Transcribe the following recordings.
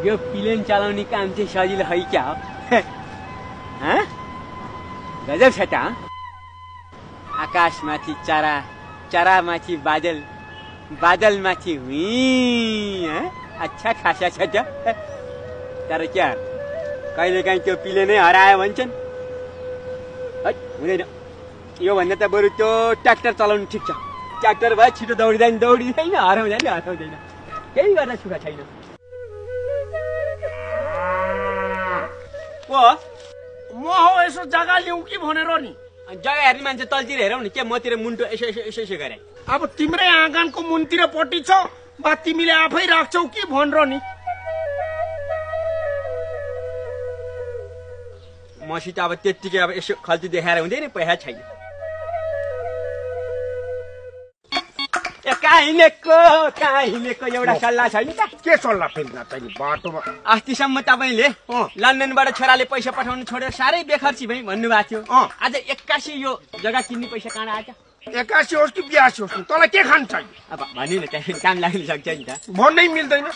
यो प्लेन चलाउने काम चाहिँ सजिलो है क्या हो गजब छ त आकाशमाथि चरा चरामाथि बादल बादलमाथि अच्छा खासा छ त तर क्या कहिलेकाहीँ त्यो प्लेनै हरायो भन्छन् हुँदैन यो भन्दा त बरु त्यो ट्र्याक्टर चलाउनु ठिक छ ट्र्याक्टर भए छिटो दौडिँदैन हराउँदैन केही गर्न सुख छैन म हो यसो जग्गा ल्याउ कि भनेर नि जग्गा हेर्ने मान्छे तलतिर हेरौ नि के मतिर मुन्टो यसो गरे अब तिम्रै आँगनको मुनतिर पट्टी छ बा तिमीले आफै राख्छौ कि भनेर नि मसित अब त्यत्तिकै अब यसो खल्ती देखाएर हुँदैन पैसा छैन कहाँको एउटा सल्लाह छैन त के सल्लाह फेरि नचाहिने बाटोमा अस्तिसम्म तपाईँले लन्डनबाट छोराले पैसा पठाउनु छोडेर साह्रै बेखर्ची भई भन्नुभएको थियो आज 81 यो जग्गा किन्ने पैसा कहाँ आएछ 81 होस् कि 82 होस् तँलाई के खानु चाहियो अब भन्नु न त्यहाँ काम लाग्न सक्छ नि त भन्नै मिल्दैन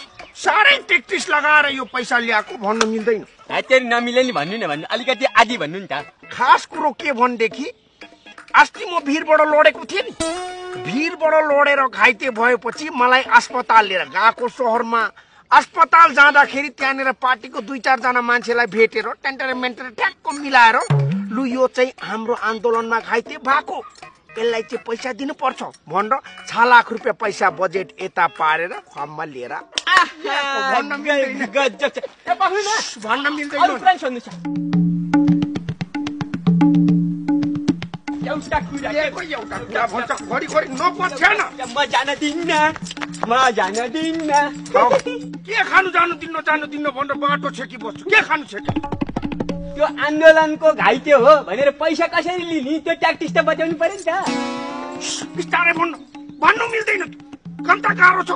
साह्रै टेक्टिस लगाएर यो पैसा ल्याएको भन्न मिल्दैन तेरि नमिले नि भन्नु न अलिकति आदि भन्नु नि त खास कुरो के भनेदेखि अस्ति म भिरबाट लडेको थिएँ नि भिरबाट लडेर घाइते भएपछि मलाई अस्पताल लिएर गएको शहरमा अस्पताल जाँदाखेरि त्यहाँनिर पार्टीको 2-4 जना मान्छेलाई भेटेर टेन्टर ठ्याक्क मिलाएर लु यो चाहिँ हाम्रो आन्दोलनमा घाइते भएको यसलाई चाहिँ पैसा दिनुपर्छ भनेर 6 लाख रुपियाँ पैसा बजेट यता पारेर फर्ममा लिएर भन्न मिल्दैन एउटा कुरा म जान दिन्न के खानु जानु दिन्न भनेर बाटो छेकी बस्छु के खानु छेकी त्यो आन्दोलनको घाइते हो भनेर पैसा कसरी लिने त्यो ट्याक्टिस त बचाउनु पर्यो नि त बिस्तारै भन्नु मिल्दैन कन्ता गाह्रो छ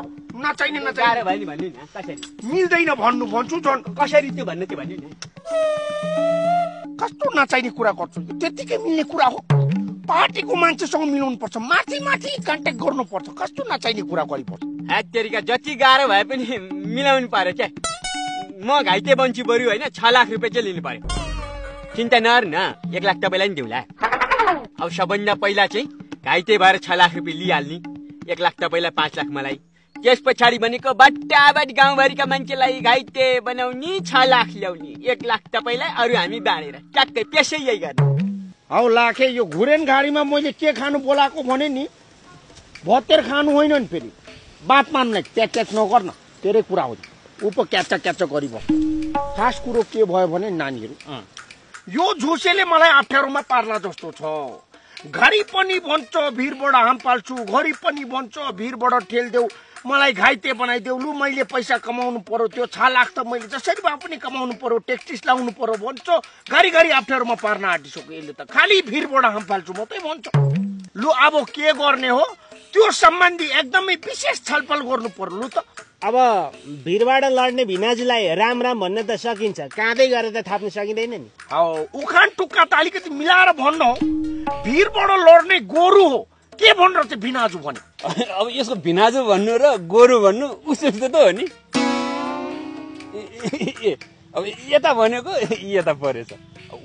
नचाहिने गाह्रो भयो नि भन्नु न कसरी मिल्दैन भन्छु झन् कसरी त्यो भन्नु त्यो भन्नु न कस्तो नचाहिने कुरा गर्छु त्यतिकै मिल्ने कुरा हो पार्टीको मान्छेसँग मिलाउनु पर्छ माथि कन्ट्याक्ट गर्नु पर्छ कस्तो नचाहिने कुरा गरिपर्छ तेरिका जति गाह्रो भए पनि मिलाउनु पर्यो क्या म घाइते बन्छु बरु होइन 6 लाख रुपियाँ चाहिँ लिनु पर्यो चिन्ता नगर न 1 लाख तपाईँलाई नि दिउँला अब सबभन्दा पहिला चाहिँ घाइते भएर 6 लाख रुपियाँ लिइहाल्ने 1 लाख तपाईँलाई 5 लाख मलाई त्यस पछाडि भनेको बट्टाबाट गाउँभरिका मान्छेलाई घाइते बनाउने 6 लाख ल्याउने 1 लाख तपाईँलाई अरू हामी बाँडेर ट्याक्कै त्यसै यही गर्ने हौ लाखे यो घुरेन गाडीमा मैले के खानु बोलाएको भने नि भत्तेर खानु होइन नि फेरि बात मान्ने क्याच नगर्न तेरै कुरा हो उप क्याच गरिब खास कुरो के भयो भने नानीहरू यो झुसेले मलाई अप्ठ्यारोमा पार्ला जस्तो छ घरि पनि भन्छ भिरबाट हाम पाल्छु घरि पनि भन्छ भिरबाट ठेलदेऊ मलाई घाइते बनाइदेऊ लु मैले पैसा कमाउनु पर्यो त्यो 6 लाख त मैले जसरी भए पनि कमाउनु पर्यो ट्याक्स लाउनु पर्यो भन्छ घरि अप्ठ्यारोमा पार्न आँटिसक्यो यसले त खालि भिरबाट हाम पाल्छु मात्रै भन्छ लु अब के गर्ने हो त्यो सम्बन्धी एकदमै विशेष छलफल गर्नु पर्यो लु त अब भिरबाट लड्ने भिनाजुलाई राम भन्न त सकिन्छ काँदै गरेर त थाप्न सकिँदैन नि उखान टुक्का त अलिकति मिलाएर भन्नु हो भिरबाट लड्ने गोरु हो के भनेर चाहिँ भिनाजु भने अब यसको भिनाजु भन्नु र गोरु भन्नु उस्तो त हो नि अब यता भनेको यता परेछ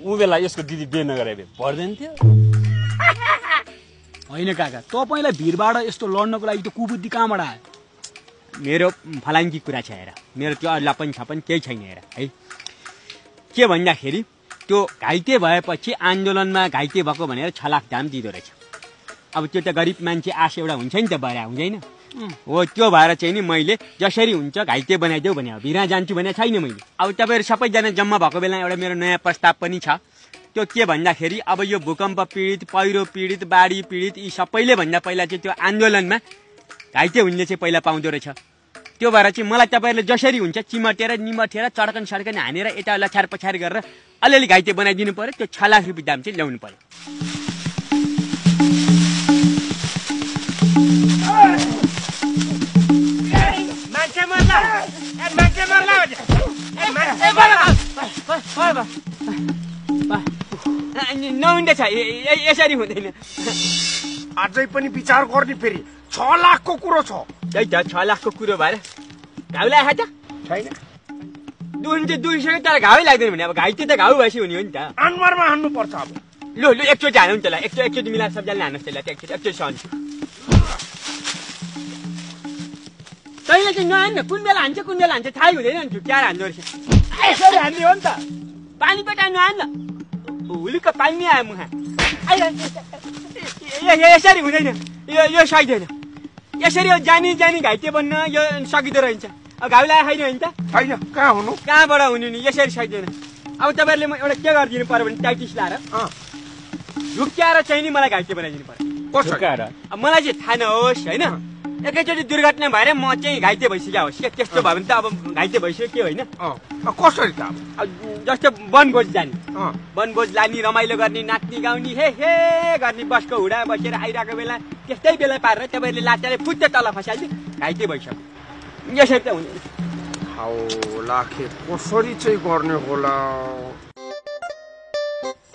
उ बेला यसको दिदी बिहे नगरे पर्दैन थियो होइन काका तपाईलाई भिरबाट यस्तो लड्नको लागि त कुबुद्धि कहाँबाट आयो मेरो फलाङ्गी कुरा छ हेर मेरो त्यो लापन छापन केही छैन हेर है के भन्दाखेरि त्यो घाइते भएपछि आन्दोलनमा घाइते भएको भनेर 6 लाख दाम दिँदो रहेछ अब त्यो त गरिब मान्छे आश एउटा हुन्छ नि त बरा हुँदैन हो त्यो भएर चाहिँ नि मैले जसरी हुन्छ घाइते बनाइदेऊ भने भिरा जान्छु भने छैन मैले अब तपाईँहरू सबैजना जम्मा भएको बेला एउटा मेरो नयाँ प्रस्ताव पनि छ त्यो के भन्दाखेरि अब यो भूकम्प पीडित पहिरो पीडित बाढी पीडित यी सबैले भन्दा पहिला चाहिँ त्यो आन्दोलनमा घाइते हुने चाहिँ पहिला पाउँदो रहेछ त्यो भएर चाहिँ मलाई तपाईँहरूले जसरी हुन्छ चिमटेर निमटेर चड्कन सड्कन हानेर यता लछार पछार गरेर अलिअलि घाइते बनाइदिनु पर्यो त्यो 6 लाख रुपियाँ दाम चाहिँ ल्याउनु पर्यो नहुँदैछ यसरी हुँदैन अझै पनि विचार गर्ने फेरि 6 लाखको कुरो छ त्यही त 6 लाखको कुरो भएर घाउलाई आएछ छैन दुख्नु चाहिँ दुखिसक्यो तर घाउ लाग्दैन भने अब घाइते त घाउ भएपछि हुने हो नि त अनुहारमा हान्नु पर्छ अब लु लु एकचोटि हानौँ त्यसलाई एकचोटि मिलाएर सबैजनाले हान्नुहोस् त्यसलाई एकचोटि सहन्छ तैँले चाहिँ नहान्न कुन बेला हान्छ थाहै हुँदैन नि झुक्क्याएर हान्दो रहेछ यसरी हान्ने हो नि त पानी पटा नहान्न हुलिक्क पानी आयो मुखा यसरी हुँदैन यो सकिँदैन यसरी जानी घाइते बन्न यो सकिँदो रहन्छ अब घाउ लागेको छैन त छैन कहाँ हुनु कहाँबाट हुनु नि यसरी सकिँदैन अब तपाईँहरूले म एउटा के गरिदिनु पर्यो भने टाइटिस लाएर झुक्क्याएर चाहिँ नि मलाई घाइते बनाइदिनु पर्यो अब मलाई चाहिँ थाहा नहोस् होइन एकैचोटि दुर्घटना भएर म चाहिँ घाइते भइसक्यो होस् क्या त्यस्तो भयो भने त अब घाइते भइसक्यो के होइन कसरी त अब जस्तो वनभोज जाने वनभोज लाने रमाइलो गर्ने नाच्ने गाउने हे गर्ने बसको हुडा बसेर आइरहेको बेला त्यस्तै बेला पारेर तपाईँहरूले लाचाले फुट्ट तल खसाल्थ्यो घाइते भइसक्यो यसरी त हुँदैन लाखे कसरी चाहिँ गर्ने होला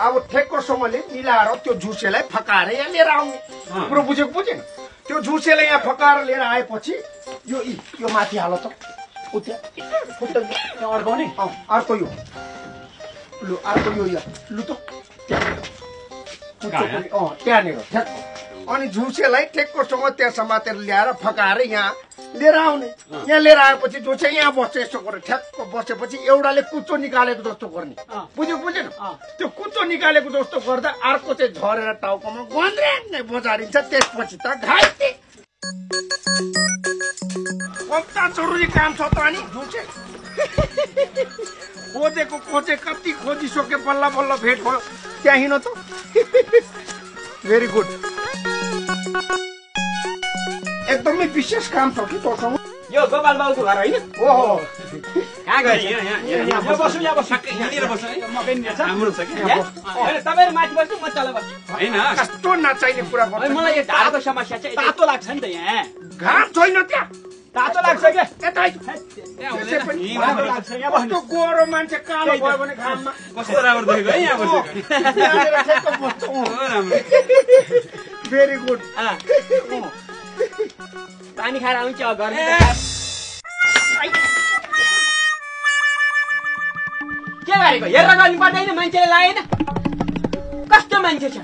अब ठेक्कोसँगले मिलाएर त्यो झुसेलाई फकाएर यहाँ लिएर आउने कुरो बुझेन त्यो झुसेलाई यहाँ फकाएर लिएर आएपछि यो माथि हाल त अड्काउने अर्को यो लु अर्को यो लु त त्यहाँनिर ठ्याक्क अनि झुसेलाई ठेक्कोसँग त्यहाँ समातेर ल्याएर फकाएर यहाँ लिएर आउने यहाँ लिएर आएपछि झुसे यहाँ बस्छ यसो गरेर ठ्याक्क बसेपछि एउटाले कुचो निकालेको जस्तो गर्ने बुझेन त्यो कुचो निकालेको जस्तो गर्दा अर्को चाहिँ झरेर टाउकोमा गन्द्र्याङ बजारिन्छ त्यसपछि त घाइते कम्ता जरुरी काम छ त अनि झुसे खोजे कति खोजिसके बल्ल बल्ल भेट भयो त्यहाँ हिँड त भेरी गुड एकदमै विशेष काम छ कि तँसँग यो गोपाल बाबुको घर होइन ओहो कहाँ गयो यहाँ बस्नु यहाँनिर बस्नु है मकै नि छ हाम्रो छ कि तपाईँहरू माथि बस्नु म तल बस्छु होइन कस्तो नचाहिने कुरा गर्छ मलाई यो ढाडको समस्या चाहिँ तातो लाग्छ नि त यहाँ घाम छैन त्यहाँ तातो लाग्छ क्या यता कस्तो गोरो मान्छे कालो भयो भने घाममा कस्तो राम्रो देखेको है यहाँ बसेको भेरी गुड पानी खाएर आउँछ गर्ने के गरेको हेरेर गर्नु पर्दैन मान्छेले लागेन कस्तो मान्छे छ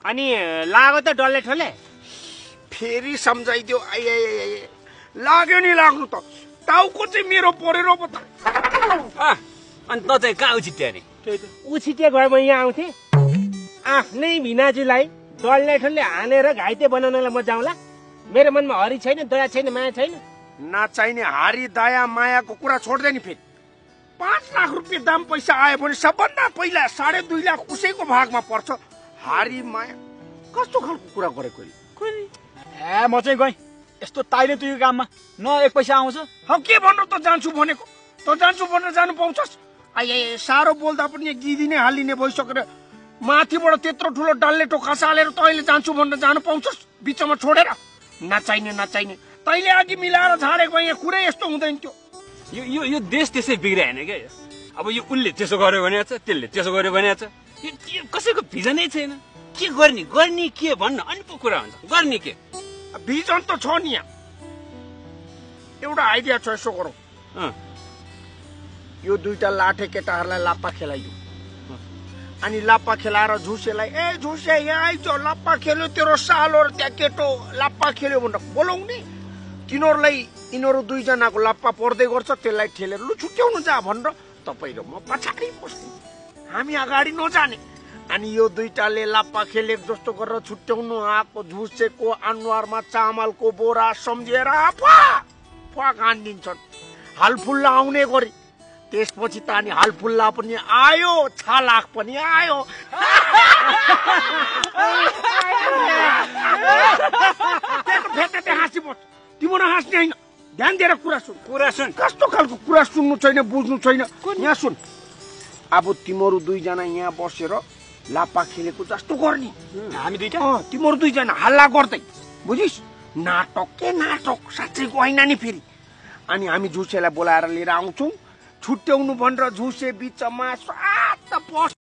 अनि लाग्यो त डल्ले ठोले फेरि सम्झाइदियो लाग्यो नि लाग्नु त टाउको चाहिँ मेरो परेर पो त अनि त चाहिँ कहाँ उछिट्यो नि उछिटे गए म यहाँ आउँथे आफ्नै भिनाजुलाई डल्ले ठोले हानेर घाइते बनाउनलाई म जाउँला मेरो मनमा हरि छैन दया छैन माया छैन नचाहिने हारी दया मायाको कुरा छोड्दै नि फेरि 5 लाख रुपियाँ दाम पैसा आयो भने सबभन्दा पहिला 2.5 लाख उसैको भागमा पर्छ हारी माया कस्तो खालको कुरा गरेको ए म चाहिँ गएँ यस्तो ताइले तुयो काममा न 1 पैसा आउँछ के भन्नु त जान्छु भनेको त जान्छु भनेर जानु पाउँछस् साह्रो बोल्दा पनि एक दिदी नै हालिने भइसकेर माथिबाट त्यत्रो ठुलो डल्ले टोका सालेर तैँले जान्छु भनेर जानु पाउँछस् बिचमा छोडेर नचाहिने तैँले अघि मिलाएर झारेको यहाँ कुरै यस्तो हुँदैन थियो यो देश त्यसै बिग्रे होइन क्या अब यो उसले त्यसो गर्यो भने त्यसले त्यसो गर्यो भने यो कसैको भिजनै छैन के गर्ने के भन्न अनि पो कुरा हुन्छ गर्ने के भिजन त छ नि यहाँ एउटा आइडिया छ यसो गरौँ यो 2टा लाठे केटाहरूलाई लाप्पा खेलाइयो अनि लाप्पा खेलाएर झुसेलाई झुसे यहाँ आइज लाप्पा खेल्यो तेरो सालो र त्यहाँ केटो लाप्पा खेल्यो भनेर बोलाउने तिनीहरूलाई यिनीहरू 2 जनाको लाप्पा पर्दै गर्छ त्यसलाई ठेलेर लु छुट्याउनु जा भनेर तपाईँ र म पछाडि बस्ने हामी अगाडि नजाने अनि यो 2टाले लाप्पा खेलेको जस्तो गरेर छुट्याउनु आएको झुसेको अनुहारमा चामलको बोरा सम्झेर कान्दिन्छन् हालफुल्ला आउने गरी त्यसपछि त अनि हालफुल्ला पनि आयो छालाक पनि आयो हाँसी बस तिम्रो हाँस्ने होइन ध्यान दिएर कुरा सुन कस्तो खालको कुरा सुन्नु छैन बुझ्नु छैन यहाँ सुन अब तिम्रो 2 जना यहाँ बसेर लाप्पा खेलेको जस्तो गर्ने हामी 2टा तिम्रो 2 जना हल्ला गर्दै बुझिस् नाटक साँच्चैको होइन नि फेरि अनि हामी झुसेलाई बोलाएर लिएर आउँछौँ छुट्याउनु भनेर झुसे बिचमा स्वात